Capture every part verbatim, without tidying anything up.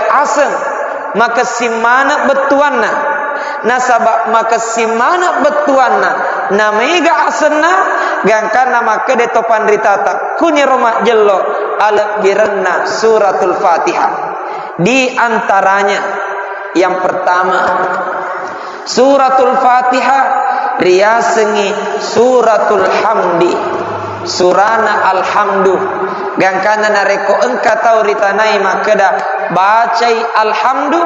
Aseng, makessing maneng bettuanna. Nasaba makessing maneng bettuanna, namaega asenna, gangkanna makkeda to panritata, kuniro majjello alebbirenna Suratul Fatihah. Di antaranya, yang pertama, Suratul Fatihah riasengngi Suratul Hamdi, surana Alhamdu. Gangkanna narekko engka tau ritanai makkeda, "Bacai Alhamdu,"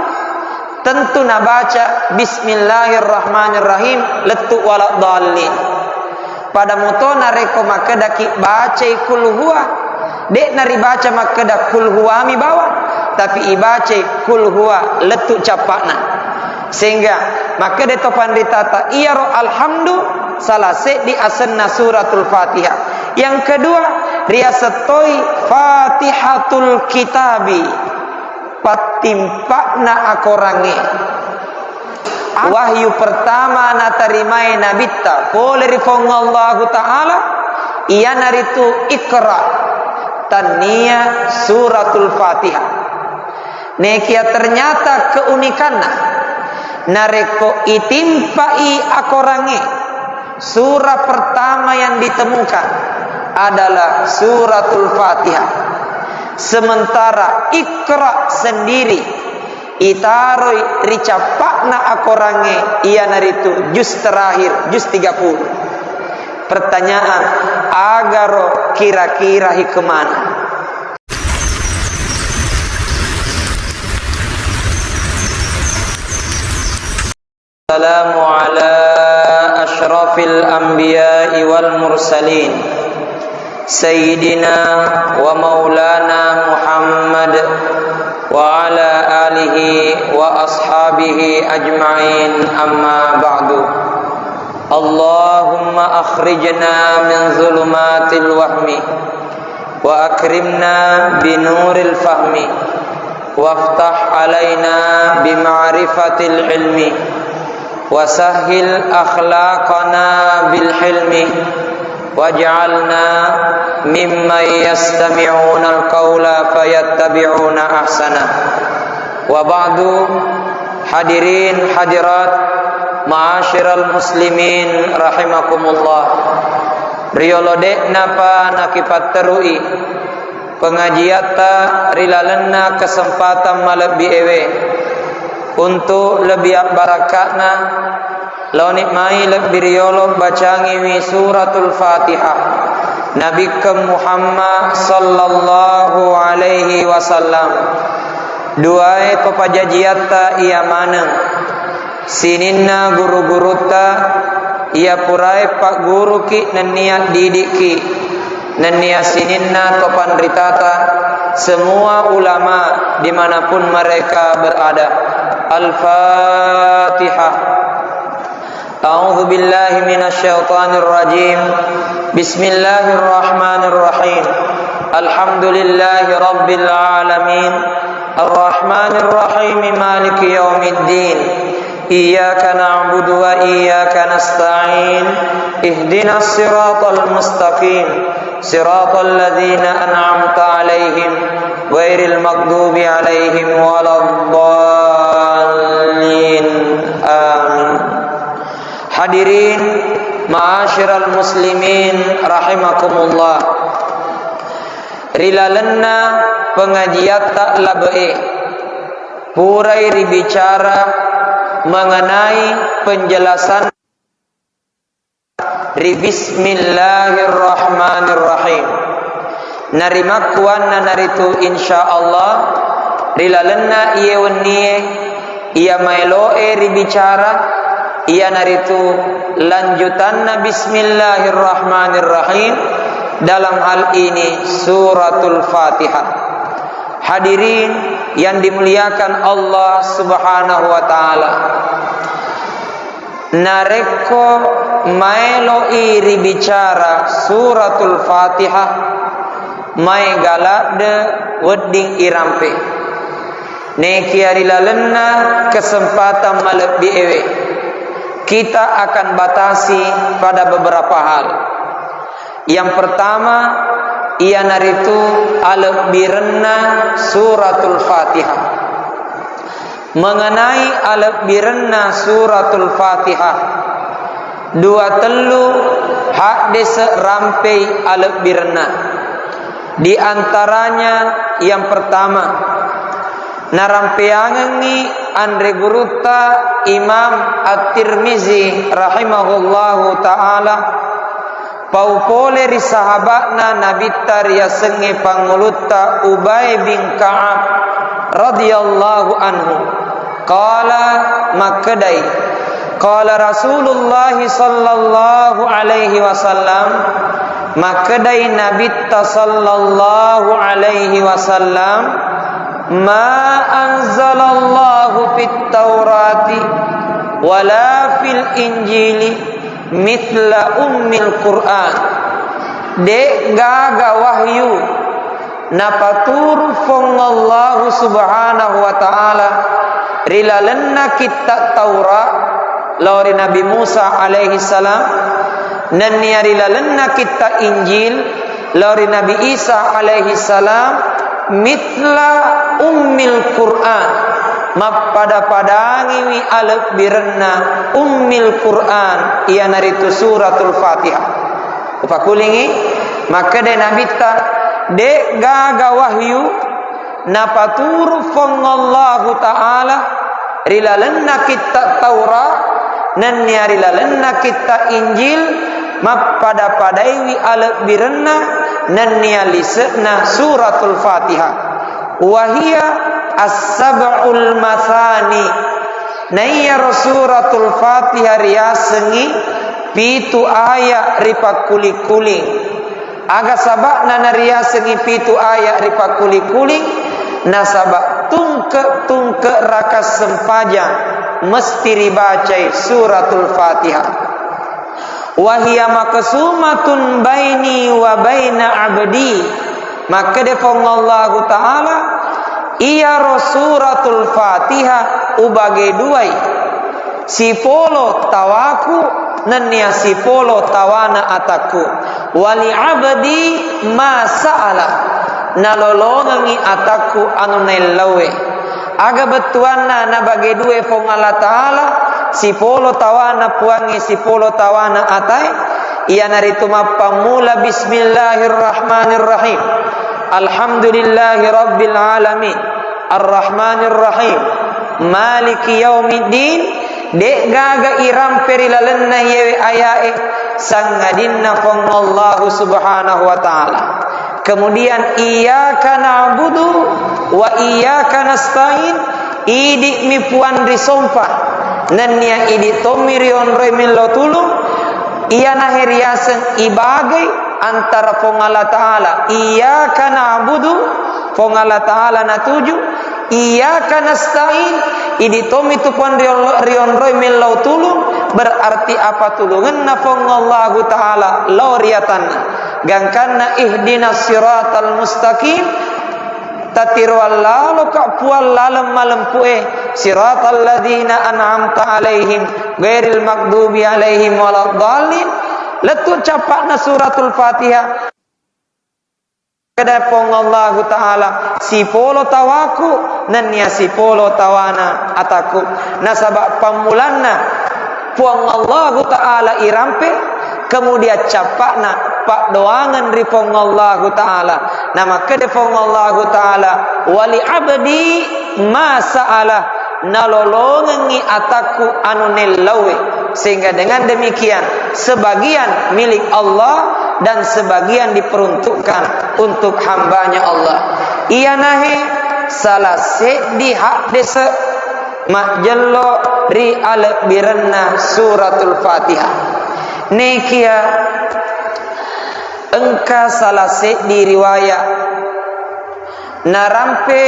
tentu nabaca, "Bismillahirrahmanirrahim," lettu waladdallin. Pada muto narekko makkedaki, "Bacai kul huwa," de'na ribaca makkeda kul huwami bawang, tapi ibacai kul huwa lettu cappa'na. Sehingga makkeda to panritata, iyaro Alhamdu salah seddi asenna Suratul Fatihah. Yang kedua, riaseng toi Fatihatul Kitabi, pattimpa'na akorangnge. Wahyu pertama natarimai Nabitta pole ri Puang Allahu Ta'ala, iyanaritu Iqra, tannia Suratul Fatihah. Nekia ternyata keunikanna, narekko itimpai akorangnge, surah pertama yang ditemukan adalah Suratul Fatihah. Sementara Iqra sendiri itaroi ri cappa'na akorangnge, iyanaritu juz terakhir, juz tiga puluh. Pertanyaan, agaro kira-kira hikmana? Assalamu ala asyrafil anbiya'i wal mursalin, Sayyidina wa maulana Muhammad wa ala alihi wa ashabihi ajma'in, amma ba'du. Allahumma akhrijna min zulumatil wahmi wa akrimna binuril fahmi, waftah alaina bima'rifatil ilmi, wasahhil akhlaqana bil hilmi, waj'alna mimman yastami'unal qawla fayattabi'una ahsana. Wa ba'du, hadirin hadirat, ma'asyiral muslimin rahimakumullah. Riyolo de'napa nakipatterui pengajiatta ri lalenna kesempatan malebbi ewe, untuk lebbi abbaraka'na, laoni mai lebbi riyolo bacangiwi Suratul Fatihah, Nabikkeng Muhammad sallallahu alaihi wasallam. Duae to pajajiatta iya maneng. Sininna guru-gurutta iya purae pagguruki nennia didikki, nennia sininna to panritata, semua ulama dimanapun mereka berada. Al-Fatihah. A'udzu billahi minasy syaithanir rajim. Bismillahirrahmanirrahim. Alhamdulillahi rabbil alamin. Arrahmanirrahim. Maliki yaumiddin. Iyyaka na'budu wa iyyaka nasta'in. Ihdinas siratal mustaqim. Siratal ladzina an'amta 'alaihim ghairil maghdubi 'alaihim waladdallin. Amin. Hadirin ma'asyiral muslimin rahimakumullah. Ri lalenna pengajiatta labe'e, purai ribicara mengenai penjelasan ri Bismillahirrahmanirrahim. Narimakkuannanaritu, insyaallah, ri lalenna iye wennie iya maeloe ribicara, iyanaritu lanjutanna Bismillahirrahmanirrahim, dalam hal ini Suratul Fatihah. Hadirin yang dimuliakan Allah Subhanahu wa Ta'ala, narekko maeloi ribicara Suratul Fatihah, maega ladde wedding irampe. Nekia ri lalenna kesempatan malebbi ewe, kita akan batasi pada beberapa hal. Yang pertama, iyanaritu alebbirenna Suratul Fatihah. Mengenai alebbirenna Suratul Fatihah, dua tellu haddese rampei alebbirenna. Di antaranya yang pertama, narampeangengngi anre gurutta Imam At-Tirmizi rahimahullahu ta'ala, pau pole ri sahaba'na Nabitta riasengnge pangulutta Ubay bin Ka'ab radhiyallahu anhu. Qala, makkedai, qala Rasulullah sallallahu alaihi wasallam, makkedai Nabitta sallallahu alaihi wasallam, ma anzalallahu fit Taurati wala fil Injili mithla ummil Qur'an. De' gaga wahyu napaturu Puang Allahu Subhanahu wa Ta'ala ri lalenna kitta Taurat lao ri Nabi Musa alaihi salam, nennia ri lalenna kitta Injil lao ri Nabi Isa alaihi salam, mithla ummil Qur'an, mappada-padangiwi alebbirenna ummil Qur'an, iyanaritu Suratul Fatihah. Upakulingi, makkeda Nabitta, de' gaga wahyu napaturu Puang Allahu Ta'ala ri lalenna kitta Taurat, nennia ri lalenna kitta Injil, mappada-padaiwi alebbirenna, nennia lise'na Suratul Fatihah. Wahia as-sab'ul mathani. Naiyaro Suratul Fatihah riasengngi pitu aya ripakkuli-kuling. Aga saba'na nariasengngi pitu aya ripakkuli-kuling? Nasaba tungke-tungke raka sempajang mesti ribacai Suratul Fatihah. Wahia maqsumatun baini wa baina abdi. Makkeda Puang Allahu Ta'ala, iyaro Suratul Fatihah ubage duai, sipolo tawaku, nennia sipolo tawana atakku. Wali abdi ma sa'ala, nalolongengngi atakku anu naellaue. Aga bettuanna nabage due Puang Allah Ta'ala, sipolo tawana puangnge, sipolo tawana atae, iyanaritu mappammula bismillahirrahmanirrahim. Alhamdulillahi rabbil alamin. Arrahmanirrahim. Maliki yaumiddin. De' gaga irampe ri lalenna iyewe ayae sangadinna Puang Allahu Subhanahu wa Ta'ala. Kemudian, iyyaka na'budu wa iyyaka nasta'in, idi'mi Puang risompa, nennia idi' tommi rionroi mello tulung, iyanahe riaseng ibagei antara Puang Allah Ta'ala, iyyaka na'budu, Puang Allah Ta'ala natuju, iyyaka nasta'in, idi' tommi tu Puang riolo-, rionroi mello tulung, berarti apatulungenna Puang Allahu Ta'ala lao ri atanna. Gangkanna ihdinas siratal mustaqim, tatiroang laloka Puang laleng malempue, siratal ladzina an'amta alaihim, ghairil maghdubi alaihim waladdallin. Lettu cappa'na Suratul Fatihah. Keda Puang Allahu Ta'ala, sipolo tawaku, nennia sipolo tawana atakku. Nasaba pammulanna Puang Allahu Ta'ala irampe, kemudian cappa'na paddoangeng ri Puang Allahu Ta'ala. Namakkeda Puang Allahu Ta'ala, wali abdi ma sa'ala, nalolongengngi atakku anu nellaue. Sehingga dengan demikian, sebagian milik Allah dan sebagian diperuntukkan untuk hambanya Allah. Iyanahe salah seddi haddese majjello ri alebbirenna Suratul Fatihah. Nekia engka salah seddi riwayat narampe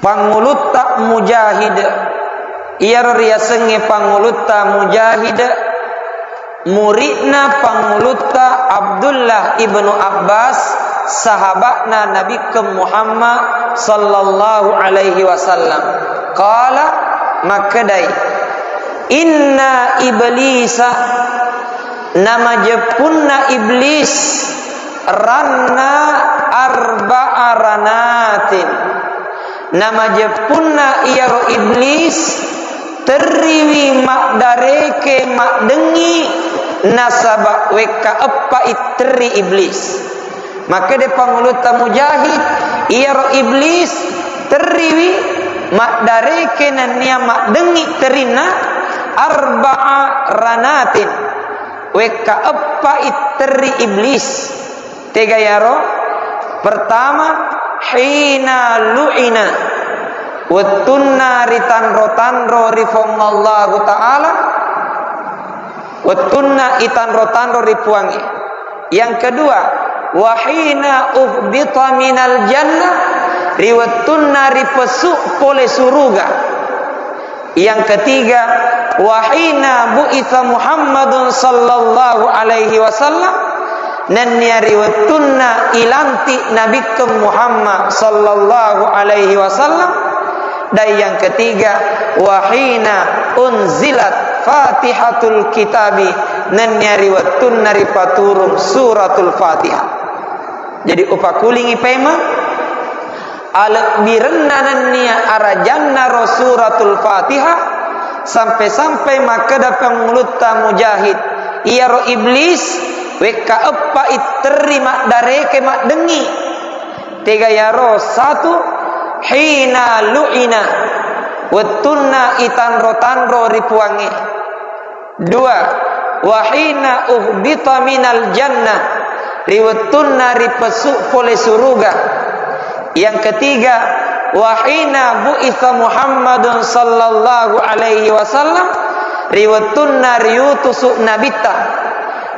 pangulutta Mujahid, iyaro riasengnge pangulutta Mujahid, muridna pangulutta Abdullah ibnu Abbas, sahaba'na Nabikkeng Muhammad sallallahu alaihi wasallam. Qala, makkedai, inna iblisa, namajeppunna iblis, ranna arba'a ranatin, Namajeppunna iyaro Iblis, terriwi maddareke maddengngi, nasaba wekka eppa itterri Iblis. Makkeda pangulutta Mujahid, iyaro Iblis terriwi maddareke nennia maddengngi terinna, arba'a ranatin, wekka eppa itterri Iblis. Tega yaro? Pertama, hina lu'ina, wettunna ritanro-tanro ri Puang Allahu Ta'ala, wettunna itanro-tanro ri Puangnge. Yang kedua, wahina uhbita minal jannah, ri wettunna ripesu pole suruga. Yang ketiga, wahina bu'itsa Muhammadun sallallahu alaihi wasallam, nennia ri wettunna ilanti Nabikkeng Muhammad sallallahu alaihi wasallam, dan yang ketiga, wahina unzilat Fatihatul Kitabi, nennia ri wettunna ripaturung Suratul Fatihah. Jadi, upakulingi paimeng, alebbirenna nennia arajanna ro Suratul Fatihah, sampai-sampai makkeda pangulutta Mujahid, iyaro Iblis wekka eppa itterri maddareke maddengngi. Tega yaro? Satu, hina lu'ina, wettunna itanro-tanro ri Puangnge. Dua, wahina uhbita minal jannah, ri wettunna ripesu pole suruga. Yang ketiga, wahina bu'itsa Muhammadun sallallahu alaihi wasallam, ri wettunna riutusu Nabitta.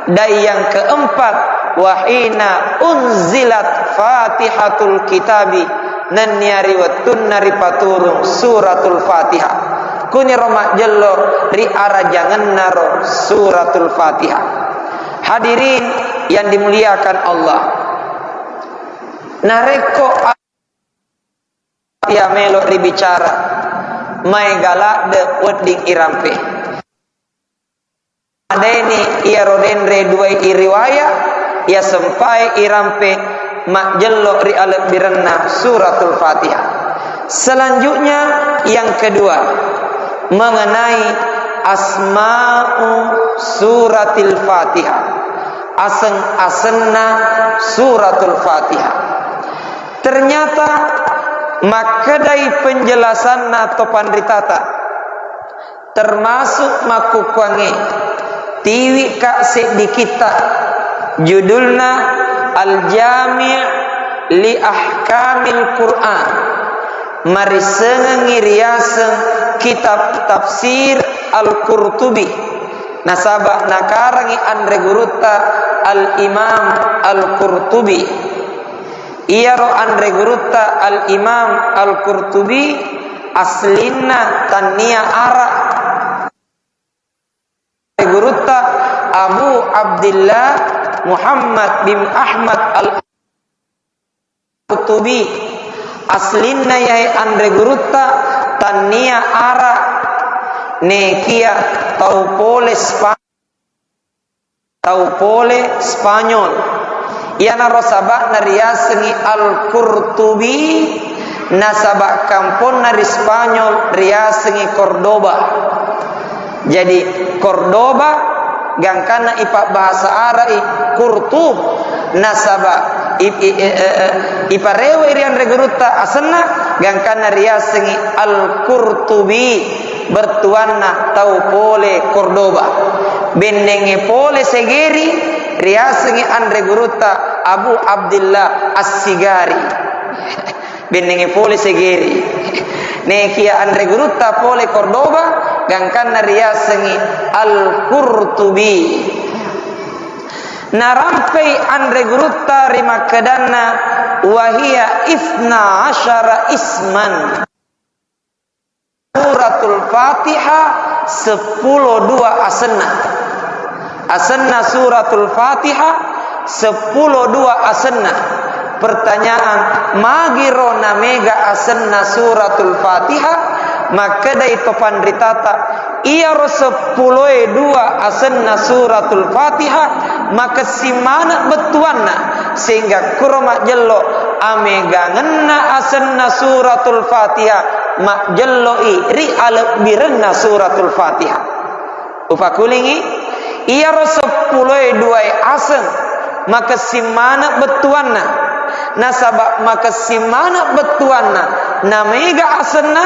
Dan yang keempat, wahina unzilat Fatihatul Kitabi, nennia ri wettunna ripaturung Suratul Fatihah. Kuniro majjello ri arajangenna ro Suratul Fatihah. Hadirin yang dimuliakan Allah, narekko iya melo ribicara, maega ladde wedding irampe. Madeni iyaro denre duai iriwaya, iya sempai irampe majjello ri alebbirenna Suratul Fatihah. Selanjutnya, yang kedua, mengenai asma'u Suratil Fatihah, aseng-asenna Suratul Fatihah. Ternyata makkedai penjelasanna to panritata, termasuk makkukkuangnge, tiwika seddi kitta, judulna Al-Jami' li Ahkamil Quran, marissengengngi riaseng kitab tafsir Al-Qurtubi, nasaba nakarangi anre gurutta Al-Imam Al-Qurtubi. Iyaro anre gurutta Al-Imam Al-Qurtubi aslinna tannia Arab. Anre gurutta Abu Abdillah Muhammad bin Ahmad Al-Qurtubi. Aslinna iyae anre gurutta tannia Arab, nekia tau pole Spa- tau pole Spanyol. Iyanaro saba'na riasengngi Al-Qurtubi, nasaba kamponna ri Spanyol riasengngi Cordoba. Jadi, Cordoba gangkanna ipabbahasa Ara'i Qurtub, nasaba i-, i-, e-, e-, e-, iparewe ri anre gurutta asenna, gangkanna riasengngi Al-Qurtubi. Bettuanna tau pole Cordoba. Bennengnge pole Segeri, riasengngi anre gurutta Abu Abdillah As-Sigari. Bennengnge pole Segeri. Nekia anre gurutta pole Cordoba, gangkanna riasengngi Al-Qurtubi. Narampei anre gurutta rimakkedanna, wahia isna asyara isman. Suratul Fatihah seppulo dua asenna. Asenna Suratul Fatihah seppulo dua asenna. Pertanyaan, magiro namega asenna Suratul Fatihah? Makkedai to panritata, iyaro seppuloe dua asenna Suratul Fatihah makessing maneng bettuanna, sehingga kuro majjello Amegangenna asenna Suratul Fatihah, majjelloi ri alebbirenna Suratul Fatihah. Upakulingi, iyaro seppuloe duae aseng makessing maneng bettuanna. Nasaba makessing maneng bettuanna, namega asenna,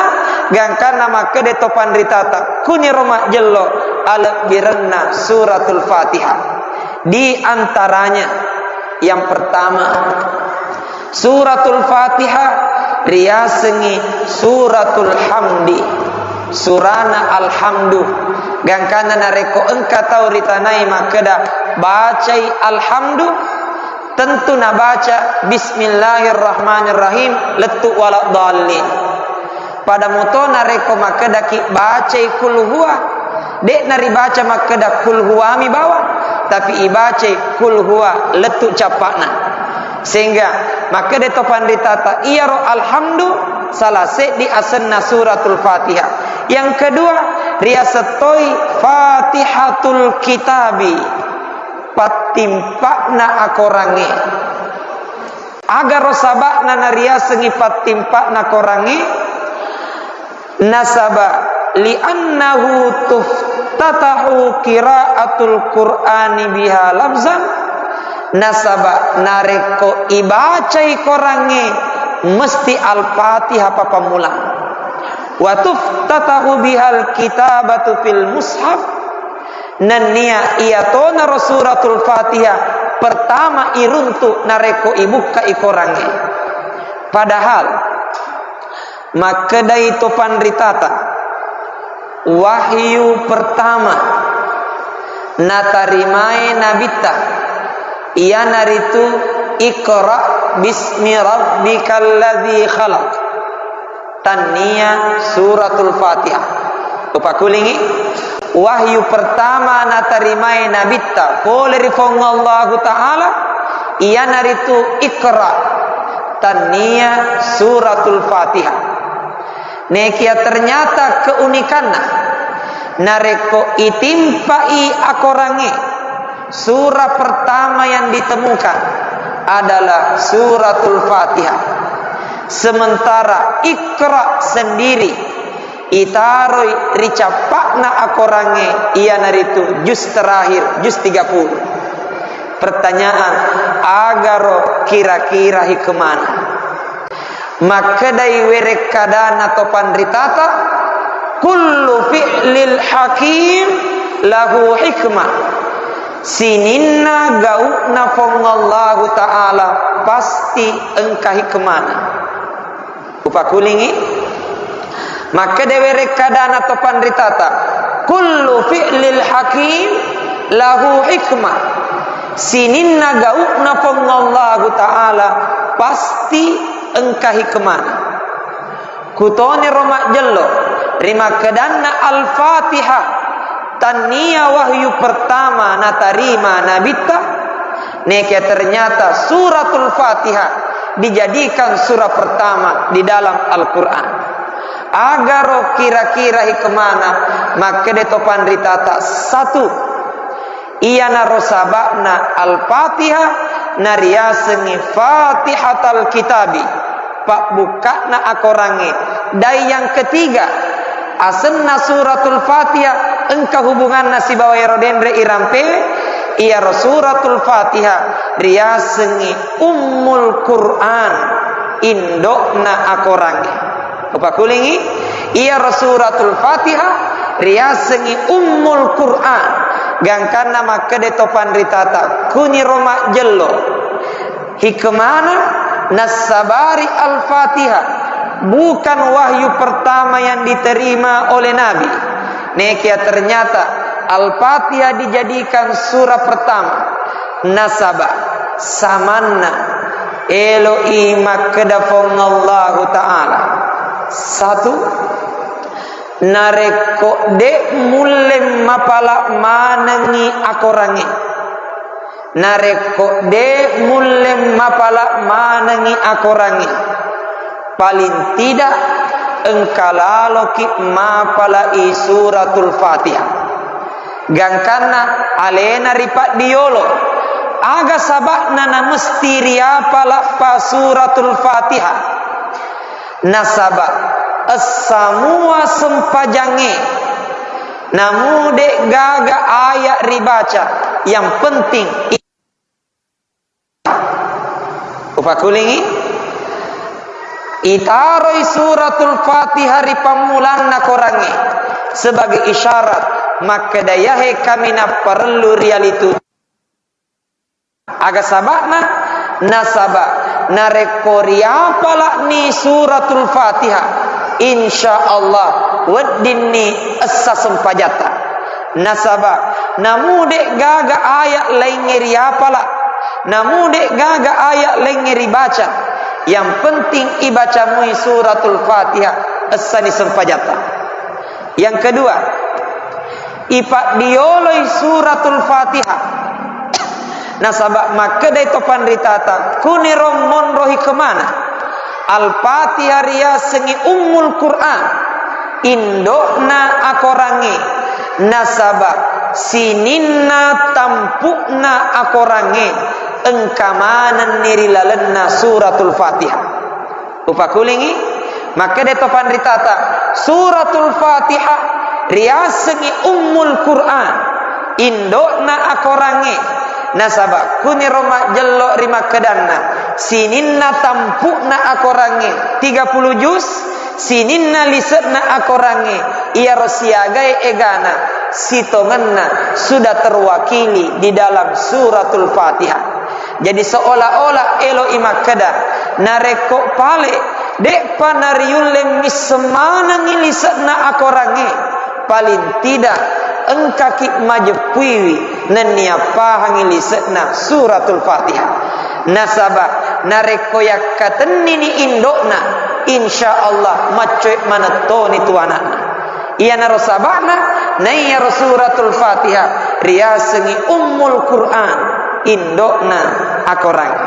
gangkanna makkeda to panritata, kuniro majjello alebbirenna Suratul Fatihah. Di antaranya, yang pertama, Suratul Fatihah riasengngi Suratul Hamdi, surana Alhamdu. Gangkanna narekko engka tau ritanai makkeda, "Bacai Alhamdu," tentu nabaca, "Bismillahirrahmanirrahim," lettu waladdallin. Pada muto narekko makkedaki bacai kul huwa, de'na ribaca makkeda kul huwami bawang, tapi ibacai kul huwa lettu cappa'na. Sehingga makkeda to panritata, iyaro Alhamdu salah seddi asenna Suratul Fatihah. Yang kedua, riaseng toi Fatihatul Kitabi, pattimpa'na akorangnge. Agaro saba'na nariasengngi pattimpa'na korangnge? Nasaba li'annahu tuftatahu qiraatul Qur'ani biha lafzan. Nasaba narekko ibacai korangnge, mesti Al-Fatihah papammulang. Wa tuftatahu bihal kitabatu fil mushaf. Nennia iyatonaro Suratul Fatihah pertama iruntu narekko ibukkai korangnge. Padahal makkedai to panritata, wahyu pertama natarimae Nabitta iyanaritu Iqra bismi rabbikal ladzi khalaq. Tannia Suratul Fatihah. Upakulingi, wahyu pertama natarimae Nabitta pole ri Puang Allahu Ta'ala, iyanaritu Iqra, tannia Suratul Fatihah. Nekia ternyata keunikanna, narekko itimpai akorangnge, surah pertama yang ditemukan adalah Suratul Fatihah. Sementara Iqra sendiri itaroi ri cappa'na akorangnge, iyanaritu juz terakhir, juz tiga puluh. Pertanyaan, agaro kira-kira hikmana? Makkedai werekkadana to panritata, kullu fi'lil hakim lahu hikmah. Sininna gau'na Puang Allahu Ta'ala pasti engka hikmana. Upakulingi, makkeda werekkadana to panritata, kullu fi'lil hakim lahu hikmah. Sininna gau'na Puang Allahu Ta'ala pasti engka hikmana. Kutoniro majjello ri makkedanna Al-Fatihah, tannia wahyu pertama natarima Nabitta, nekia ternyata Suratul Fatihah dijadikan surah pertama di dalam Al-Quran. Agaro kira-kira hikmana? Makkeda to panritata, satu, iyanaro saba'na Al-Fatihah nariasengngi Fatihatal Kitabi, pabbukka'na akorangnge. Dan yang ketiga, asenna Suratul Fatihah engka hubunganna sibawa ero denre irampewe, iyaro Suratul Fatihah riasengngi Ummul Quran, indo'na akorangnge. Upakulingi, iyaro Suratul Fatihah riasengngi Ummul Quran. Gangkanna makkeda to panritata, kuniro majjello. Hikmana, nassabari Al-Fatihah bukan wahyu pertama yang diterima oleh Nabi. Nekia ternyata Al-Fatihah dijadikan surah pertama, nasaba samanna elo'i makkeda Puang Allahu Ta'ala. Satu, narekko de' mulle mapala manengngi akorangnge, narekko de' mulle mapala manengngi akorangnge, paling tidak engka laloki mapalai Suratul Fatihah. Gangkanna alena ripaddiyolo, Aga saba'na namesti riapala'pa Suratul Fatihah? Nasaba' essamua sempajangnge namu de' gaga aya' ribaca, yang penting i-, upakulingi, itaroi Suratul Fatihah ri pammulanna korangnge sebagai isyarat makkeda iyahe kaminang parellu rialitu. Aga saba'na? Nasaba' narekko riapala'ni Suratul Fatihah, insya Allah weddinni essa sempajatta. Nasaba' namu de' gaga aya' laingnge riapala', namu de' gaga aya' laingnge ribaca, yang penting ibacamui Suratul Fatihah, essani sempajatta. Yang kedua, ipaddioloi Suratul Fatihah. Nasaba' makkedai to panritata, kuniro monrohi kemana? Al-Fatihah riasengngi Ummul Quran, indo'na akorangnge, nasaba' sininna tampu'na akorangnge engka manenni ri lalenna Suratul Fatihah. Upakulingi, makkeda to panritata, Suratul Fatihah riasengngi Ummul Quran, indo'na akorangnge. Nasaba' kuniro majjello ri makkedanna, sininna tampu'na akorangnge tiga puluh juz, sininna lise'na akorangnge, iyaro siagae egana, sitongenna sudah terwakili di dalam Suratul Fatihah. Jadi, seolah-olah elo'i makkeda, narekko pale, de'pa nariulle misseng manengngi lise'na akorangnge, paling tidak engkaki majeppuiwi nennia pahangngi lise'na Suratul Fatihah. Nasaba' narekko yakkatennini indo'na, insya Allah maccoe manettoni tu ana'na. Iyanaro saba'na, naiyaro Suratul Fatihah riasengngi Ummul Quran, indo'na akorangnge.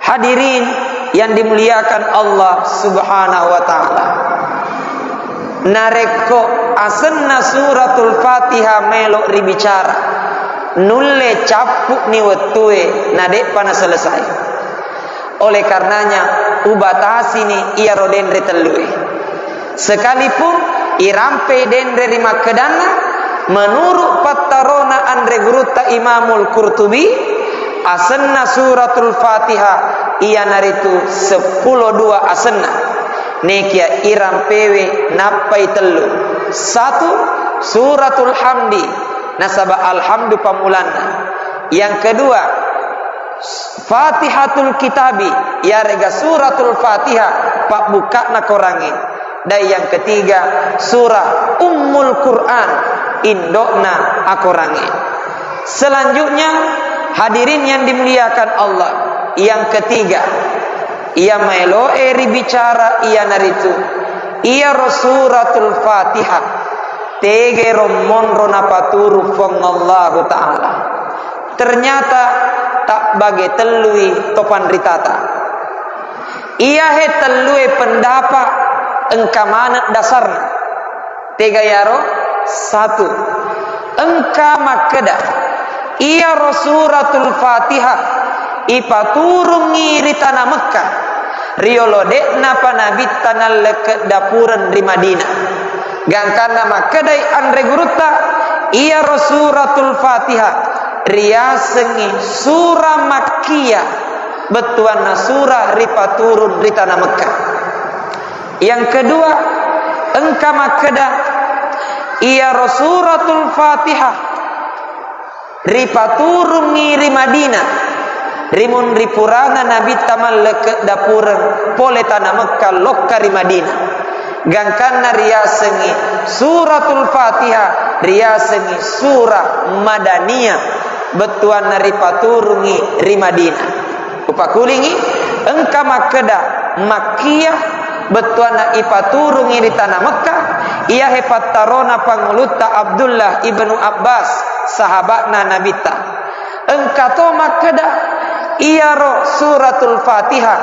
Hadirin yang dimuliakan Allah Subhanahu wa Ta'ala, narekko asenna Suratul Fatihah melo ribicara, nulle cappu'ni wettue na de'pa naselesai. Oleh karenanya, ubatasini iyaro denre tellue. Sekalipun irampei denre ri makkedanna, menurut pattarona anre gurutta Imamul Qurtubi, asenna Suratul Fatihah iyanaritu seppulo dua asenna. Nekia irampewe nappai tellu. Satu, Suratul Hamdi, nasaba alhamdu pammulanna. Yang kedua, Fatihatul Kitabi, iyarega Suratul Fatihah, pabbukka'na korangnge. Dan yang ketiga, surah Ummul Quran, indo'na akorangnge. Selanjutnya, hadirin yang dimuliakan Allah, yang ketiga, iya maelo'e ribicara iyanaritu iyaro Suratul Fatihah, tegero monro napaturu Puang Allahu Ta'ala. Ternyata tabbage tellui to panritata. Iyahe tellue pendapa engka maneng dasarna. Tega yaro? Satu, engka makkeda, iyaro Suratul Fatihah ipaturungngi ri tana Mekkah, riolo de'napa Nabitta nalleke dapureng ri Madinah. Gangkanna makkedai anre gurutta, iyaro Suratul Fatihah riasengngi surah Makkiyah, bettuanna surah ripaturung ri tana Mekkah. Yang kedua, engka makkeda, iyaro Suratul Fatihah ripaturungngi ri Madinah, rimunri purana Nabitta malleke dapureng pole tana Mekkah lokka ri Madinah. Gangkanna riasengngi Suratul Fatihah, riasengngi surah Madaniyah, bettuanna ripaturungngi ri Madinah. Upakulingi, engka makkeda Makkiyah, bettuanna ipaturungngi ri tana Mekkah, iyahe pattarona pangulutta Abdullah ibnu Abbas, sahaba'na Nabitta. Engka to makkeda, iyaro Suratul Fatihah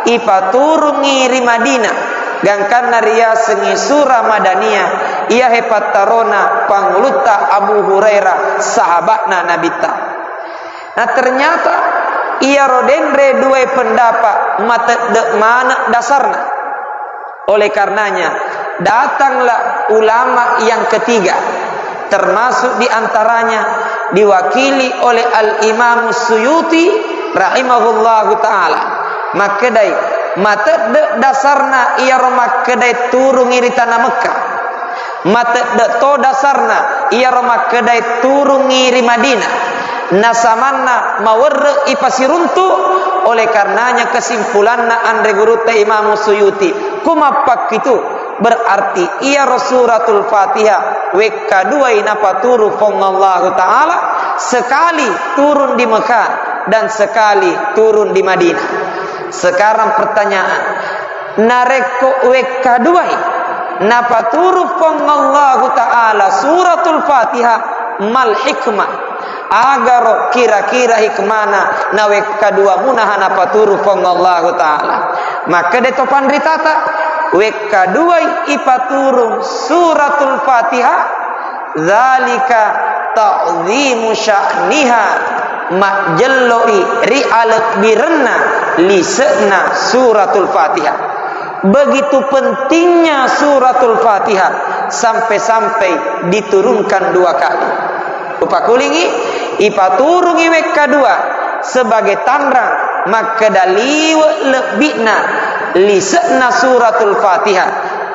ipaturungngi ri Madinah, gangkanna riasengngi surah Madaniyah, iyahe pattarona pangulutta Abu Hurairah, sahaba'na Nabitta. Nah, ternyata iyaro denre duai pendapat matedde maneng dasarna. Oleh karenanya, datanglah ulama yang ketiga, termasuk di antaranya diwakili oleh Al-Imam Suyuti rahimahullahu ta'ala. Makkedai, matedde dasarna iyaro makkedai turungi ri tanah Mekkah. Matedde to dasarna iyaro makkedai turungi ri Madinah. Nasamanna mawerre ipasiruntu, oleh karenanya kesimpulanna anre gurutta Imam Suyuti, ku mappakkitu, berarti iyaro Suratul Fatihah wekka duai napaturu Puang Allahu Ta'ala, sekali turun di Mekah dan sekali turun di Madinah. Sekarang pertanyaan, narekko wekka duai napaturu Puang Allahu Ta'ala Suratul Fatihah, mal hikmah? Agaro kira-kira hikmana nawekka dua munaha napaturu Puang Allahu Ta'ala? Makkeda to panritata, wekka duai ipaturung Suratul Fatihah, dzalika ta'zimu sya'niha, majjelloi ri alebbirenna lise'na Suratul Fatihah. Begitu pentingnya Suratul Fatihah sampai-sampai diturunkan dua kali. Upakulingi, ipaturungi wekka dua sebagai tanrang makkeda liwe lebbi'na lise'na Suratul Fatihah.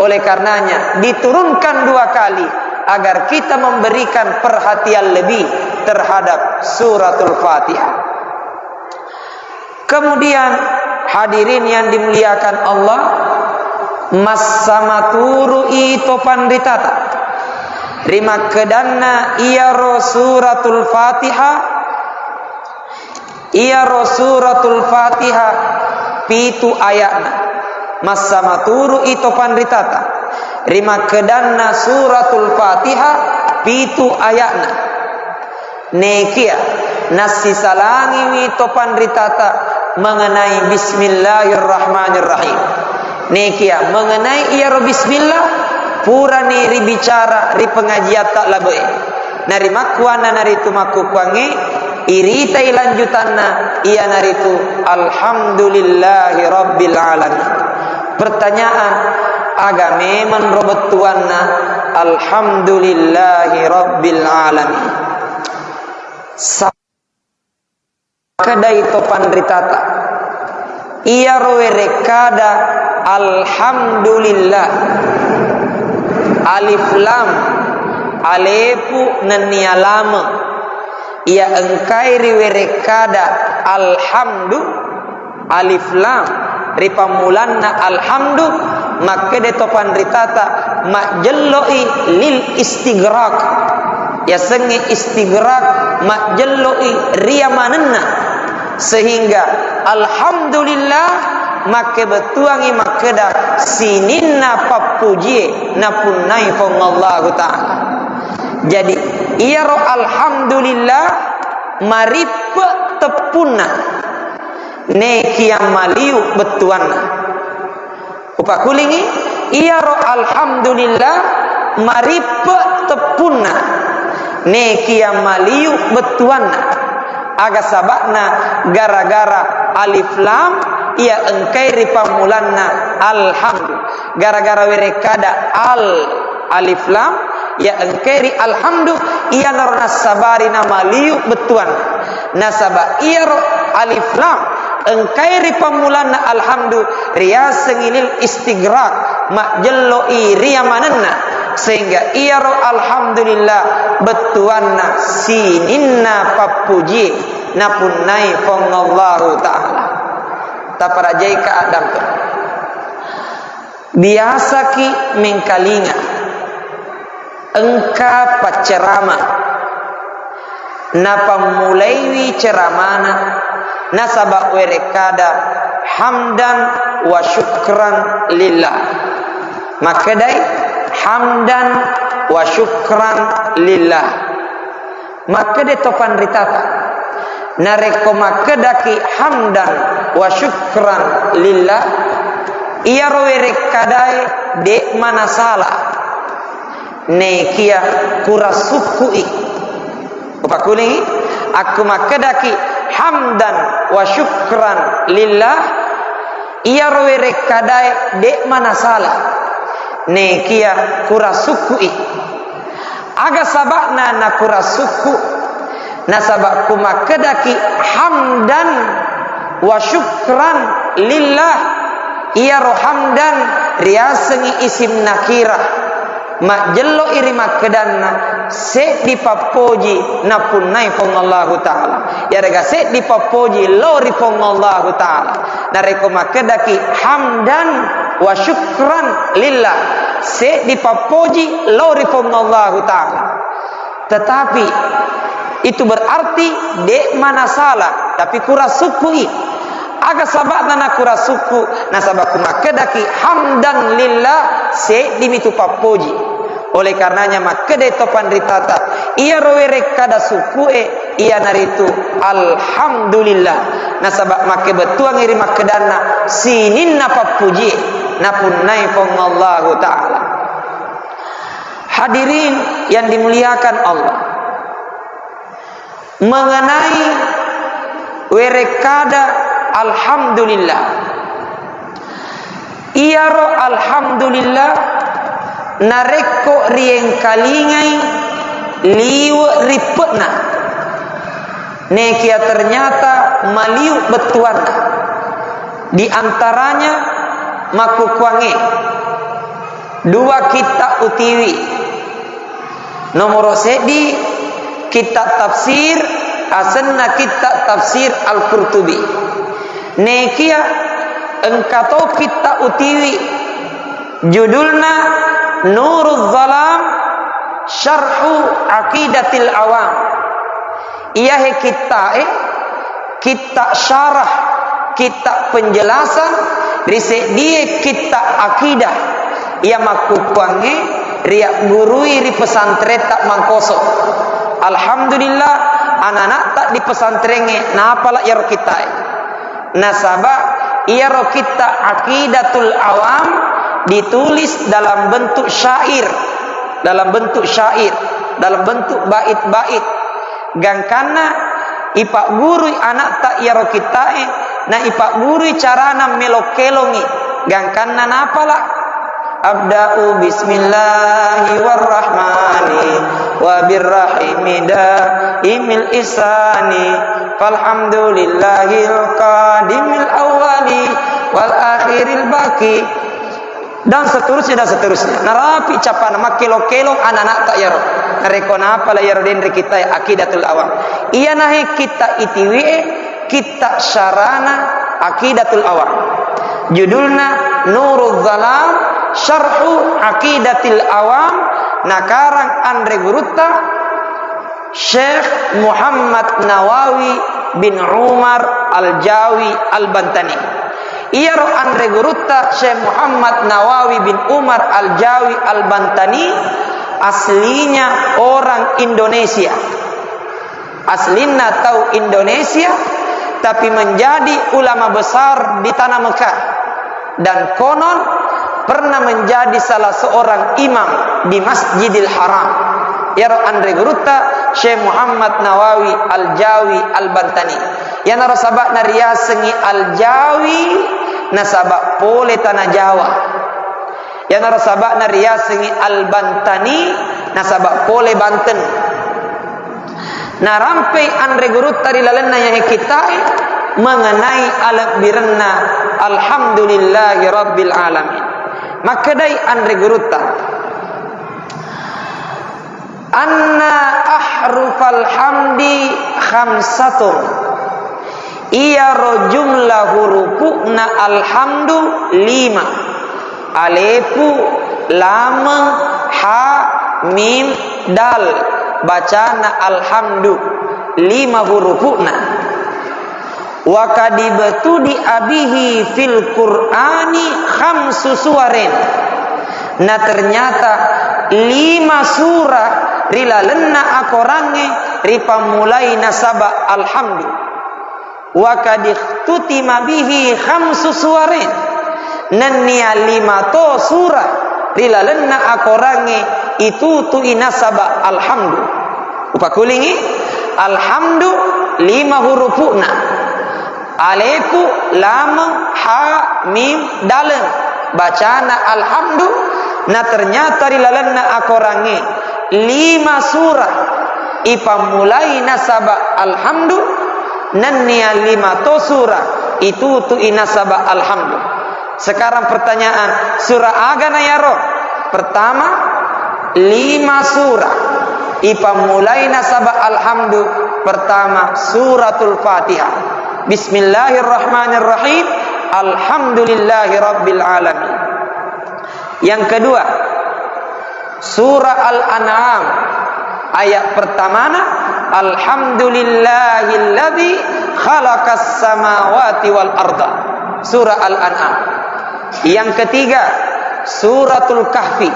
Oleh karenanya diturunkan dua kali agar kita memberikan perhatian lebih terhadap Suratul Fatihah. Kemudian, hadirin yang dimuliakan Allah, massa maturu ito panritata rimakkedanna iyaro Suratul Fatihah, iyaro Suratul Fatihah pitu aya'na. Massa maturu ito panritata rimakkedanna Suratul Fatihah pitu aya'na. Nekia nassisalangiwi to panritata mengenai Bismillahirrahmanirrahim. Nekia mengenai iyaro bismillah purani ribicara ri pengajiatta labe'e. Narimakkuanna naritu makkukkuangnge, iritai lanjutanna, iyanaritu Alhamdulillahi Rabbil Alamin. Pertanyaan, aga memang ro bettuanna Alhamdulillahi Rabbil Alamin? Sa- Kedai to panritata. Iyaro werekkada alhamdulillah. Alif lam, alefu nennia lameng. Iya engkai riwerekkada alhamdu, alif lam, ri pammulanna alhamdu, makkeda to panritata majjelloi lil istighraq. Yasengnge istighraq majjelloi ria manenna. Sehingga alhamdulillah makkebettuangngi makkeda sininna pappujie napunnai Puang Allahu Ta'ala. Jadi, iyaro alhamdulillah marippe teppunna, nekia maliu bettuanna. Upakulingi, iyaro alhamdulillah marippe teppunna, nekia maliu bettuanna. Aga saba'na? Gara-gara alif lam iya engkai ri pammulanna alhamdu. Gara-gara werekkada al, alif lam, ya engkai ri alhamdu, iyanaro nassabari namaliu bettuanna. Nasaba iyaro alif lam engkai ri pammulanna alhamdu, riasengngi lil istighraq, majjelloi ria manenna, sehingga iyaro alhamdulillah bettuanna sininna pappujie napunnai Puang Allahu Ta'ala. Taparajaika addampeng. Biasaki mengkalinga engka paccerama, napammulaiwi ceramana nasaba werekkada hamdan wa syukran lillah. Makkedai, hamdan wa syukran lillah. Makkeda to panritata, narekko makkedaki hamdan wa syukran lillah, iyaro werekkadae de manasala. Nekia kurang sukku'i. Upakulingi, akku makkedaki hamdan wa syukran lillah, iyaro werekkadae de'ma nasala, nekia kurasukku'i. Aga saba'na nakurasukku? Nasaba' kumakkedaki hamdan wa syukran lillah, iyaro hamdan riasengngi isim nakirah. Majjello'i ri makkedanna, seddi pappoji napunnai Puang Allahu Ta'ala. Iyarega seddi pappoji lao ri Puang Allahu Ta'ala. Narekko makkedaki hamdan wa syukran lillah, seddi pappoji lao ri Puang Allahu Ta'ala. Tetapi itu berarti de'ma nasala, tapi kurasukku'i. Aga saba'na nakurasukku? Nasaba' kumakkedaki hamdan lillah, seddimi tu pappoji. Oleh karenanya makkedai to panritata, iyaro werekkada sukku'e iyanaritu alhamdulillah. Nasaba' makkebettuangngi ri makkedanna sininna pappojie napunnai Puang Allahu Ta'ala. Hadirin yang dimuliakan Allah, mengenai werekkada alhamdulillah. Iyaro alhamdulillah narekko riengkalingai liwe' rippe'na, nekia ternyata maliu' bettuanna. Di antaranya makkukkuangnge, dua kitta' utiwi. Nomoro seddi, kitta' tafsir, asenna kitta' tafsir Al-Qurtubi. Nekia engka to kitta' utiwi, judulna Nuruz Zalam Syarhu Aqidatil Awam. Iyahe kitta'e, kitta' syarah, kitta' penjelasan ri seddie kitta' akidah iya makkukkuangnge riaggurui ri pesantretta Mangkoso. Alhamdulillah, anana'ta di pesantrengnge napala iyaro kitta'e. Nasaba iyaro kitta' Aqidatul Awam ditulis dalam bentuk syair, dalam bentuk syair, dalam bentuk bait-bait. Gangkanna ipaggurui ana'ta iyaro kitta'e, na ipaggurui carana melo-kelongi. Gangkanna napala, "Abda'u bismillahi warrahmani wa birrahimi daimil ihsani, falhamdulillahil qadimil awwali wal akhiril baqi." Dan seterusnya, dan seterusnya. Narapi cappana makkelo-kelo anana'ta iyaro. Narekko napala iyaro denre kitta' Aqidatul Awam. Iyanahe kitta' itiwi'e, kitta' syarana Aqidatul Awam. Judulna Nuruz Zalam Syarhu Aqidatil Awam, nakarang anre gurutta Syekh Muhammad Nawawi bin Umar Al-Jawi Al-Bantani. Iyaro anre gurutta Syekh Muhammad Nawawi bin Umar Al-Jawi Al-Bantani aslinya orang Indonesia. Aslinna tau Indonesia, tapi menjadi ulama besar di tanah Mekah. Dan konon pernah menjadi salah seorang imam di Masjidil Haram. Iyaro anre gurutta Syekh Muhammad Nawawi Al-Jawi Al-Bantani. Iyanaro saba'na riasengngi Al-Jawi, nasaba pole tana Jawa. Iyanaro saba'na riasengngi Al-Bantani, nasaba pole Banten. Narampei anre gurutta ri lalenna iyahe kitta'e mengenai alebbirenna Alhamdulillahi Rabbil Alamin. Makkedai anre gurutta, "Anna ahrufal hamdi khamsatun." Iyaro jumlah hurupu'na alhamdu lima. Alefu, lameng, ha, mim, dal. Bacana alhamdu. Lima hurupu'na. Wa qad ibtudi'a bihi fil Qur'ani khamsu suwarin. Na ternyata lima surah ri lalenna akorangnge ripammulai nasaba alhamdu. Wa qad ikhtutima bihi khamsu suwarin. Nennia lima to surah ri lalenna akorangnge itutui nasaba alhamdu. Upakulingi, alhamdu, lima hurupu'na. Alefu, lameng, ha, mim, daleng. Bacana alhamdu, na ternyata ri lalenna akorangnge lima surah ipammulai nasaba alhamdu, nennia lima to surah itutu'i nasaba alhamdu. Sekarang pertanyaan, surah aga na yaro? Pertama, lima surah ipammulai nasaba alhamdu. Pertama, suratul Fatihah. Bismillahirrahmanirrahim. Alhamdulillahi rabbil alamin. Yang kedua, surah Al-An'am, ayat pertamana, "Alhamdulillahilladzi khalaqas samawati wal arda." Surah Al-An'am. Yang ketiga, suratul Kahfi.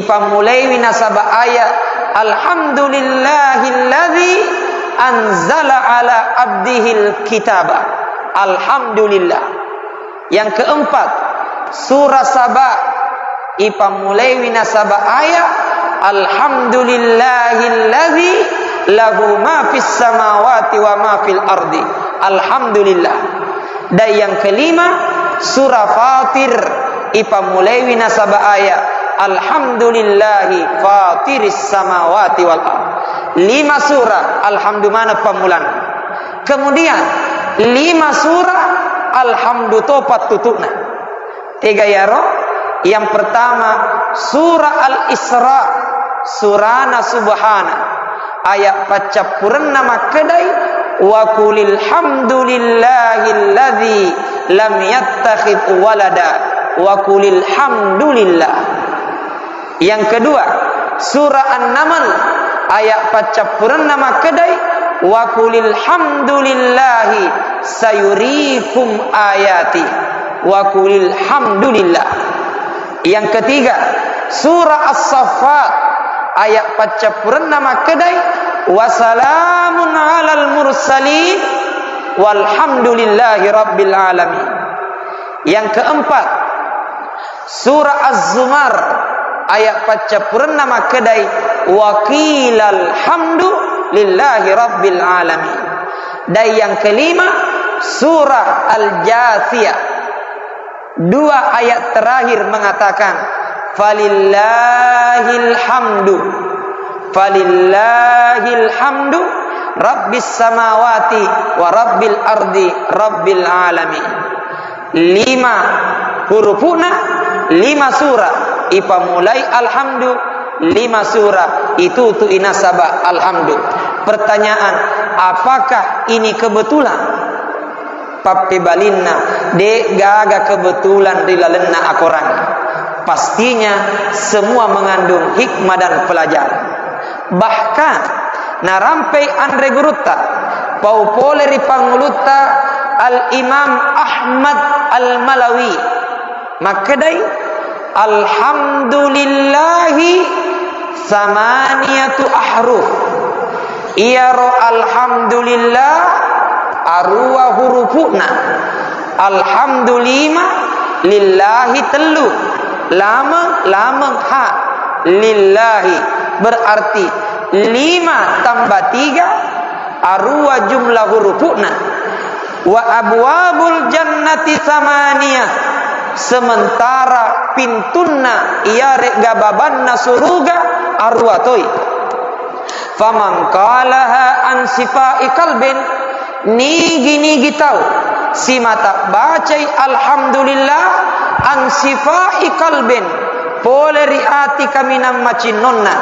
Ipammulaiwi nasaba ayat, "Alhamdulillahilladzi anzala ala abdihil kitaba." Alhamdulillah. Yang keempat, surah Saba. Ipammulaiwi nasaba ayat, "Alhamdulillahilladzi lahu ma fis samawati wa ma fil ardi." Alhamdulillah. Dan yang kelima, surah Fatir. Ipammulaiwi nasaba ayat, "Alhamdulillahi fatiris samawati wal ard." Lima surah alhamdu maneng pammulana. Kemudian, lima surah alhamdu to pattutu'na. Tega yaro? Yang pertama, surah Al-Isra, surana Subhana. Ayat paccappurenna makkedai, "Wa qulil hamdulillahilladzi lam yattakhidz walada." Wa qulil hamdulillah. Yang kedua, surah An-Naml, ayat paccappurenna makkedai, "Wa qulil hamdulillahi sayurikum ayati." Wa qulil hamdulillah. Yang ketiga, surah As-Saffat, ayat paccappurenna makkedai, "Wa salamun alal mursalin, walhamdulillahi rabbil alamin." Yang keempat, surah Az-Zumar, ayat paccappurenna makkedai, "Wa qilal hamdu lillahi rabbil alamin." Dan yang kelima, surah Al-Jathiyah. Dua ayat terakhir mengatakan, "Falillahil hamdu, falillahil hamdu, rabbis samawati wa rabbil ardi, rabbil alamin." Lima hurupu'na, lima surah ipammulai alhamdu, lima surah itutu'i nasaba alhamdu. Pertanyaan, apakah ini kebetulan? Pappebalinna, de' gaga kebetulan ri lalenna akorang. Pastinya semua mengandung hikmah dan pelajaran. Bahkan, narampei anre gurutta, pau pole ri pangulutta Al-Imam Ahmad Al-Malawi. Makkedai, "Alhamdulillahi samaniyatu ahruf." Iyaro alhamdulillah aruwa hurupu'na. Alhamdulillah, lillahi tellu. Lameng, lameng, ha. Lillahi. Berarti lima tambah tiga, aruwa jumlah hurupu'na. "Wa abwabul jannati samaniyah," sementara pintunna iyare'ga babanna suruga aruwa toi. "Faman qalaha an sifai qalbin," nigi-nigi tau simata bacai alhamdulillah an sifai qalbin, pole ri ati kaminang macinnonna,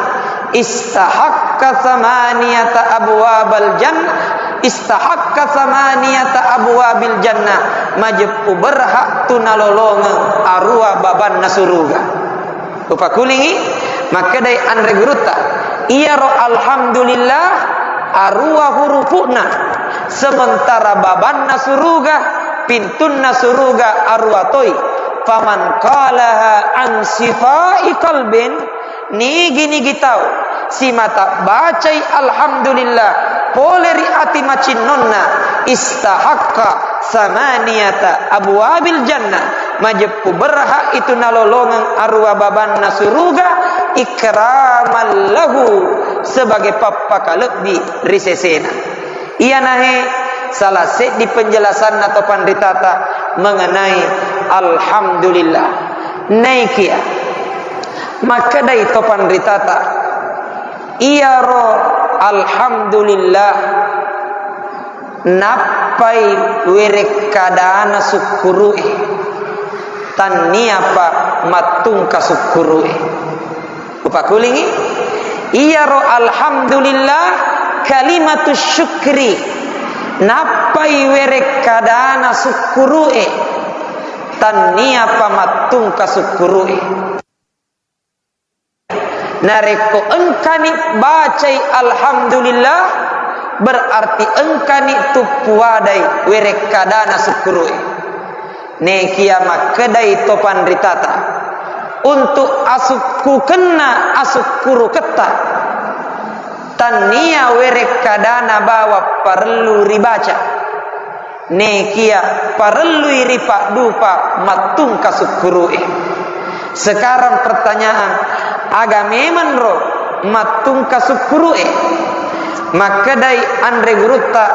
"istahaqqa samaniyata abwabal jannah, istahaqqa samaniyata abwabil jannah," majeppu berhak tu nalolongeng aruwa babanna suruga. Upakulingi, makkedai anre gurutta, iyaro alhamdulillah aruwa hurupu'na, sementara babanna suruga, pintunna suruga aruwa toi. "Faman qalaha an sifai qalbin," nigi-nigi tau simata bacai alhamdulillah pole ri ati macinnonna, "istahaqqa samaniyata abwabil jannah," majeppu berhak itu nalolongeng aruwa babanna suruga, "ikraman lahu," sebagai pappakalebbi ri sesena. Iyanahe salah seddi penjelasanna to panritata mengenai alhamdulillah. Naikia makkedai to panritata, iyaro alhamdulillah nappai werekkadana sukkuru'e, tanniapa mattungka sukkuru'e. Upakulingi, iyaro alhamdulillah kalimatus syukri, nappai werekkadana sukkuru'e, tanniapa mattungka sukkuru'e. Narekko engkani bacai alhamdulillah, berarti engkani tuppuadai werekkadana sukkuru'e. Nekia makkedai to panritata, untuk asukkukenna asukkuruketta, tannia werekkadana bawang parellu ribaca. Nekia parellui ripaddupa mattungka sukkuru'e. Sekarang pertanyaan, aga memanro mattungka sukkuru'e? Makkedai anre gurutta,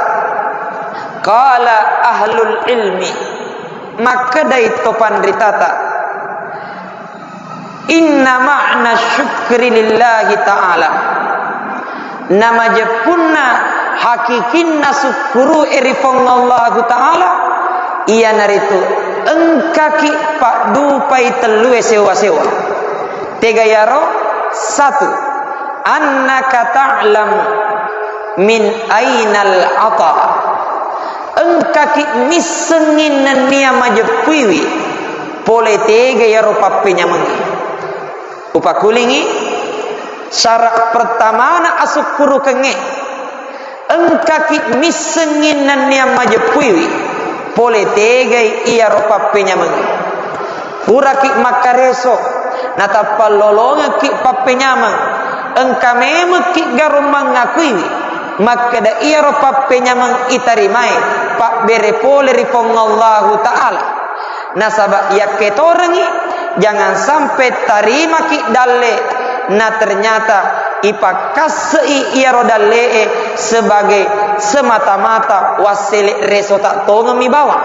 qala ahlul ilmi, makkedai to panritata, inna ma'na syukri lillahi ta'ala, namajeppunna hakikinna sukkuru'e ri Puang Allahu Ta'ala, iyanaritu engkaki paddupai tellue sewa-sewa. Tega yaro? Satu, annaka ta'lamu min ainal ata. Engkaki missengngi nennia majeppuiwi pole tega yaro pappenyamengnge. Upakulingi, syarat pertamana asukkurukengnge, engkaki missengngi nennia majeppuiwi pole tegai iyaro pappenyamengnge. Puraki makkareso, natappa lolongekki pappenyameng, engka memekki garung mangakuiwi makkeda iyaro pappenyameng itarimai pabbere pole ri Puang Allahu Ta'ala. Nasaba yakketorengngi, jangan sampai tarimaki dalle, na ternyata ipakkasse'i iyaro dalle'e sebagai semata-mata wassele resota tongemmi bawang.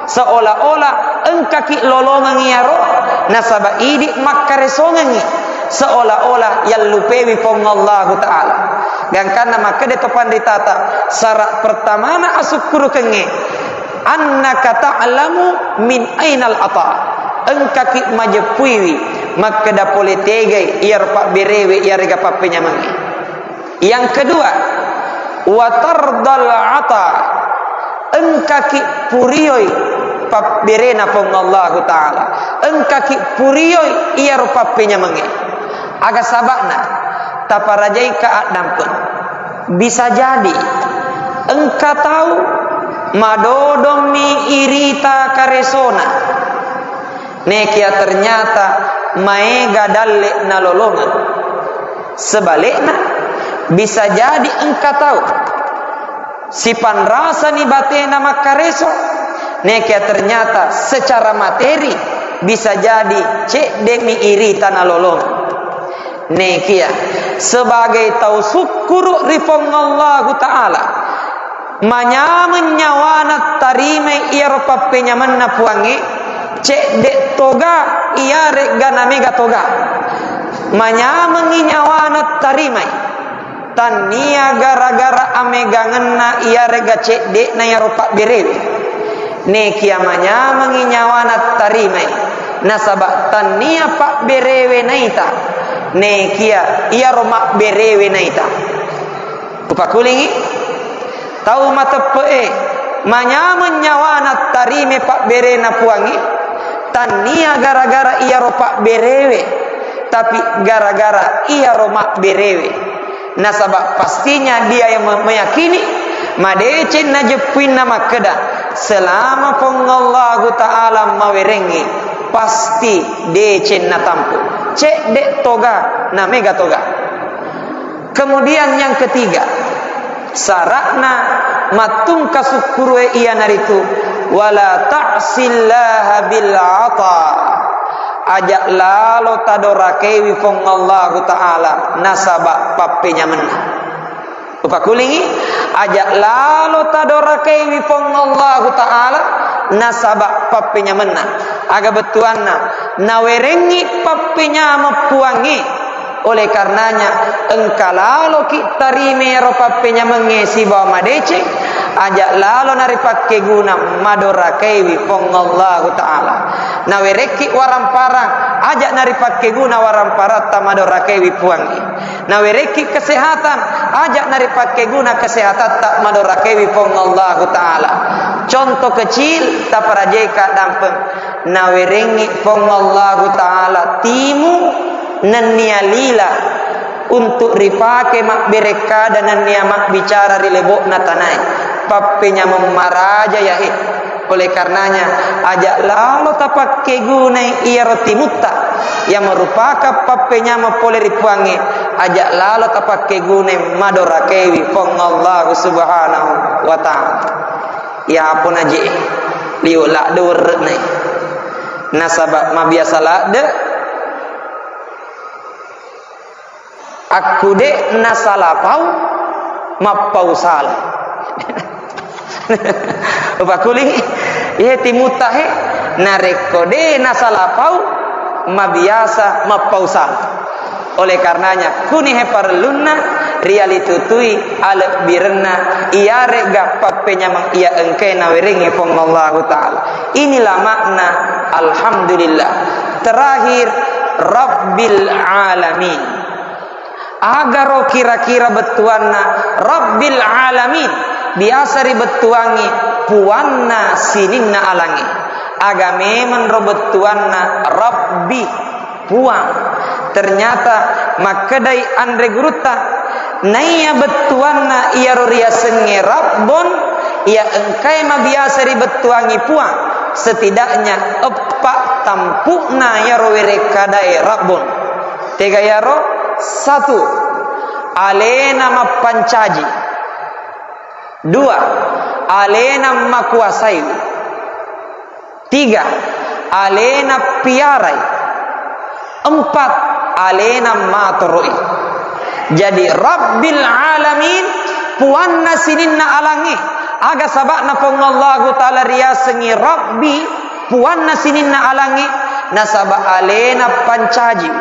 Seolah-olah engkaki lolongeng iyaro, nasaba idi makkaresongengngi, seolah-olah yallupewi Puang Allahu Ta'ala. Gangkanna makkeda to panritata, syarat pertamana asukkurukengnge, annaka ta'lamu min ainal ata. Engkaki majeppuiwi makkeda pole tegai iyaro pabberewe iyarega pappenyamengnge. Yang kedua, wa tardal ata. Engkaki purioi pabberena Puang Allahu Ta'ala. Engkaki purioi iyaro pappenyamengnge. Aga saba'na? Taparajaika addampeng. Bisa jadi engka tau madodommi irita karesona. Nekia ternyata maega dalle nalolongeng. Sebalikna, bisa jadi engka tau sipanrasani batena makkareso, nekia ternyata secara materi bisa jadi cedde'mi irita nalolongeng. Nekia sebagai tau sukkuru ri Puang Allahu Ta'ala, manyameng nyawana tarimai iyaro pappenyamenna Puangnge, cedde toga iyaregga namega toga. Manyamengngi nyawana tarimai, tannia gara-gara amegangenna iyaregga cedde'na iyaro pabberewe. Nekia manyamengngi nyawana tarimai, nasaba tannia pabberewe naita, nekia iyaro mabberewe naita. Upakulingi, tau mateppe'e manyameng nyawana tarime pabberena Puangnge, tannia gara-gara iyaro pabberewe, tapi gara-gara iyaro mabberewe. Nasaba pastinya dia yang me-, meyakini madeceng najeppuinna makkeda, selama Puang Allahu Ta'ala mawerengngi, pasti deceng natampu. Cedde toga, namega toga. Kemudian yang ketiga, syaratna mattungka sukkurue iyanaritu, wala ta'sillaha bil ata. Aja lalo tadorakaiwi Puang Allahu Ta'ala nasaba pappenyamenna. Pakulingi, aja lalo tadorakaiwi Puang Allahu Ta'ala nasaba pappenyamenna. Aga bettuanna, nawerengngi pappenyameng Puangnge. Oleh karenanya, engka laloki tarima ero pappenyamengnge sibawa madeceng, aja lalo naripakkeguna madorakaiwi Puang Allahu Ta'ala. Nawerekki waramparang, aja naripakkeguna waramparatta madorakaiwi Puangnge. Nawerekki kesehatan, aja naripakkeguna kesehatatta madorakaiwi Puang Allahu Ta'ala. Contoh kecil, taparajeka dampeng. Nawerengngi Puang Allahu Ta'ala timu nennia lila untuk ripake mabberekkada nennia mabbicara ri lebo'na tanae. Pappenyameng maraja yahe. Oleh karenanya, aja lalo tapakkegunai iyaro timutta yang merupakan pappenyameng pole ri Puangnge, aja lalo tapakkegunai madorakaiwi Puang Allahu Subhanahu wa Ta'ala. Iyapo naje liu ladde werre'nai. Nasaba mabiasa ladde Akku de' nasalapau, mappau sala. Upakuling, iye timutta he, narekko de' nasalapau, mabiasa mappau sala. Oleh karenanya, kuni he parellunna rialitutui alebbirenna iyare'ga pappenyameng iya engkae nawerengngi Puang Allahu Ta'ala. Inilah makna alhamdulillah. Terakhir, Rabbil Alamin. Agaro kira-kira bettuanna Rabbil Alamin? Biasa ribettuangngi puanna sininna alangnge. Aga memeng ro bettuanna Rabbi, Puang. Ternyata makkedai anre gurutta, naiya bettuanna iyaro riasengnge Rabbon, iya engkae mabiasa ribettuangngi Puang, setidaknya eppa tampu'na iyaro werekkadae Rabbon. Tega iyaro? Satu, alena mappancaji. Dua, alena makuasai. Tiga, alena piarai. Empat, alena matoroi. Jadi, Rabbil Alamin, puanna sininna alangnge. Aga saba'na Puang Allahu Ta'ala riasengngi Rabbi, puanna sininna alangnge? Nasaba alena pancaji,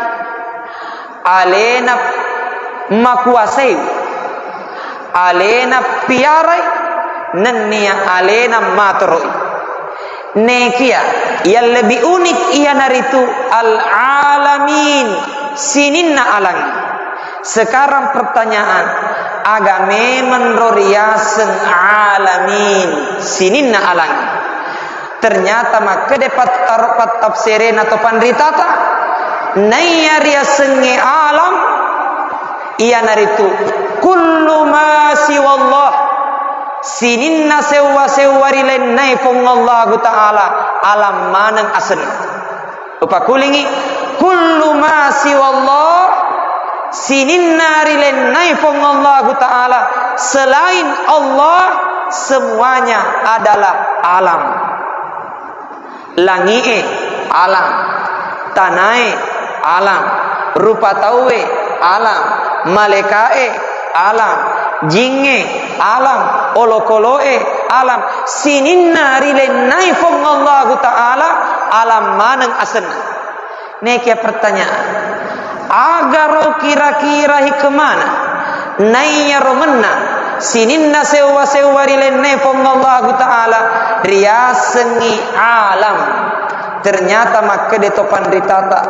alena makuasai, alena piarai, nennia alena matoroi. Nekia yang lebih unik iyanaritu al-alamin, sininna alangnge. Sekarang pertanyaan, aga memeng ro riaseng alamin, sininna alangnge? Ternyata makkeda pattar-, pattafsirena to panritata, naiya riasengnge alam, iyanaritu kullu ma siwallah, sininna sewwa-sewwa ri lainnae Puang Allahu Ta'ala, alam maneng asenna. Upakulingi, kullu ma siwallah, sininna ri lainnae Puang Allahu Ta'ala, selain Allah, semuanya adalah alam. Langi'e alam, tanae alam, rupa tauwe alam, malaeka'e alam, jingnge alam, olokolo'e alam, sininna rilainnae Puang Allahu Ta'ala, alam maneng asenna. Nekia pertanyaan, agaro kira-kira hikmana naiya romenna sininna sewwa-sewwa rilainnae Puang Allahu Ta'ala riasengngi alam? Ternyata makkeda to panritata,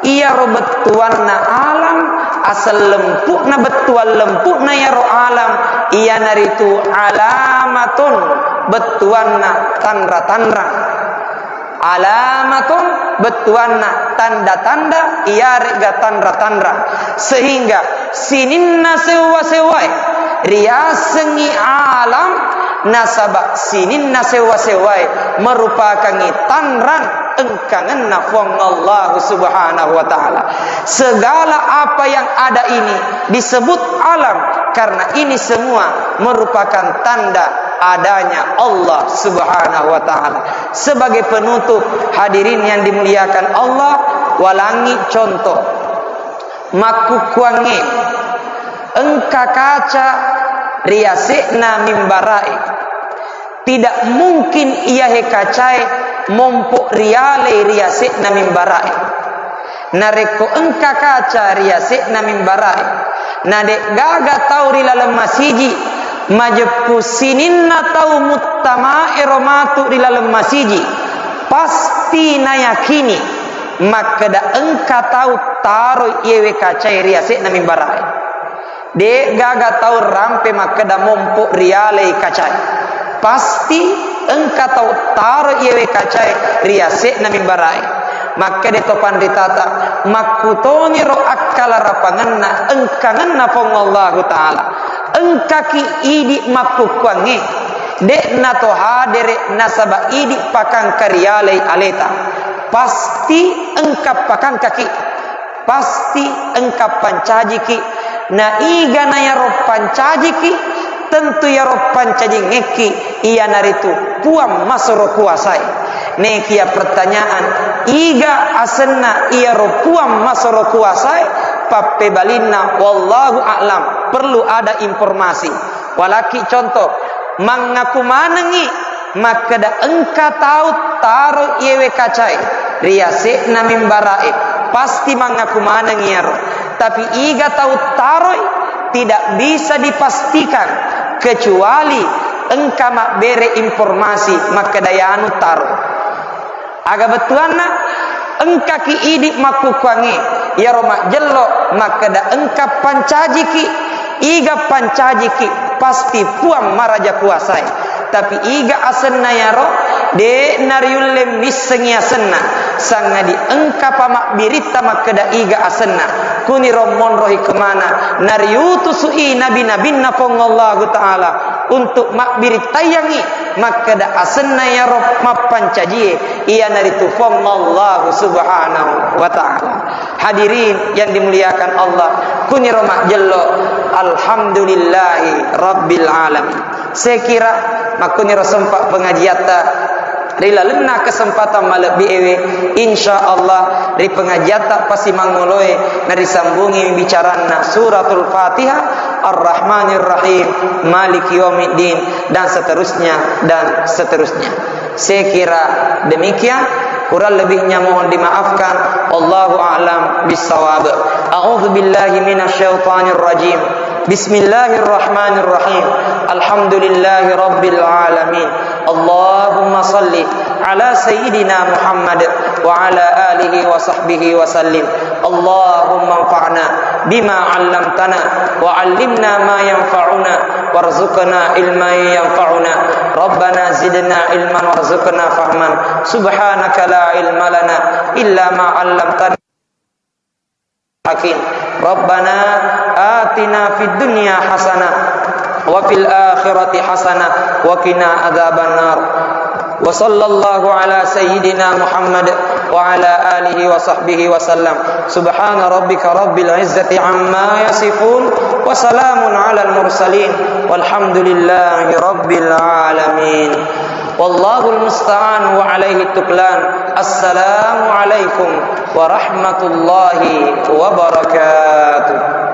iyaro bettuanna alam, asal lempu'na, bettuan lempu'na iyaro alam, iyanaritu alamatun, bettuanna tanra-tanra. Alamatun, bettuanna tanda-tanda, iyare'ga tanra-tanra. Sehingga sininna sewwa-sewwae riasengngi alam, nasaba sininna sewwa-sewwae merupakangngi tanrang engkangenna Puang Allahu Subhanahu wa Ta'ala. Segala apa yang ada ini disebut alam karena ini semua merupakan tanda adanya Allah Subhanahu wa Ta'ala. Sebagai penutup, hadirin yang dimuliakan Allah, walangi contoh. Makkukkuangnge, engka kaca ri ase'na mimbarae. Tidak mungkin iyahe kacae mompo rialei ri ase'na mimbarae. Narekko engka kaca ri ase'na mimbarae, na de'gaga tau ri laleng masiji, majeppu sininna tau muttamaero matu ri laleng masiji, pasti nayakini makkeda engka tau taroi iyewe kacae ri ase'na mimbarae. De'gaga tau rampe makkeda mompo rialei kacae. Pasti engka tau taro iyewe kacae ri ase'na mimbarae. Makkeda to panritata, makkutongiro akkalarapangenna engkangenna Puang Allahu Ta'ala. Engkaki idi makkukkuangnge, de'na to hadere nasaba idi pakangka rialei aleta. Pasti engka pakangkaki. Pasti engka pancajiki, na iga na iyaro pancajiki, tentu iyaro pancajingngekki iyanaritu Puang Masoro Kuasae. Nekia pertanyaan, iga asenna iyaro Puang Masoro Kuasae? Pappebalinna, wallahu a'lam, perlu ada informasi. Walaki contoh, mangaku manengngi makkeda engka tau taro iyewe kacae ri ase'na mimbarae, pasti mangaku maneng iyaro. Tapi iga tau taroi tidak bisa dipastikan kecuali engka mabbere informasi makkeda yanu taro. Aga bettuanna? Engkaki idi makkukkuangnge, iyaro majjello makkeda engka pancajiki, iga pancajiki, pasti Puang Maraja Kuasae. Tapi iga asenna iyaro, de' nariulle missengi asenna, sangadi engkapa mabbiritta makkeda iga asenna. Kuniro monro hikmana nariutusu'i nabi-nabinna Puang Allahu Ta'ala untuk mabbirittayangngi makkeda asenna iyaro mappancajie, iyanaritu Puang Allahu Subhanahu wa Ta'ala. Hadirin yang dimuliakan Allah, kuniro majjello, alhamdulillahi rabbil alamin. Sekira makkuniro sempa pengajiatta ri lalenna kesempatan malebbi ewe, insya Allah ri pengajiatta pasimangoloe narisambungi bicaranna Suratul Fatihah, Ar-Rahmanir Rahim, Maliki Yaumiddin, dan seterusnya, dan seterusnya. Sekira demikian, kurang lebihnya mohon dimaafkan. Wallahu a'lam bissawab. A'udzu billahi minasy syaithanir rajim. Bismillahirrahmanirrahim. Alhamdulillahi rabbil alamin. Allahumma salli ala sayyidina Muhammad wa ala alihi wa sahbihi wa sallim. Allahumma anfa'na bima 'allamtana wa 'allimna ma yanfa'una warzuqna ilman yanfa'una. Rabbana zidna ilman warzuqna fahman. Subhanaka la ilma lana illa ma 'allamtana. Hakim. Rabbana atina fid dunya hasanah wa fil akhirati hasanah wa qina adzabannar. Wa sallallahu ala sayyidina Muhammad wa ala alihi wa sahbihi wa sallam. Subhana rabbika rabbil izzati amma yasifun. Wa salamun alal mursalin. Walhamdulillahi rabbil alamin. Wallahul musta'an wa alaihi tuklan. Assalamualaikum warahmatullahi wabarakatuh.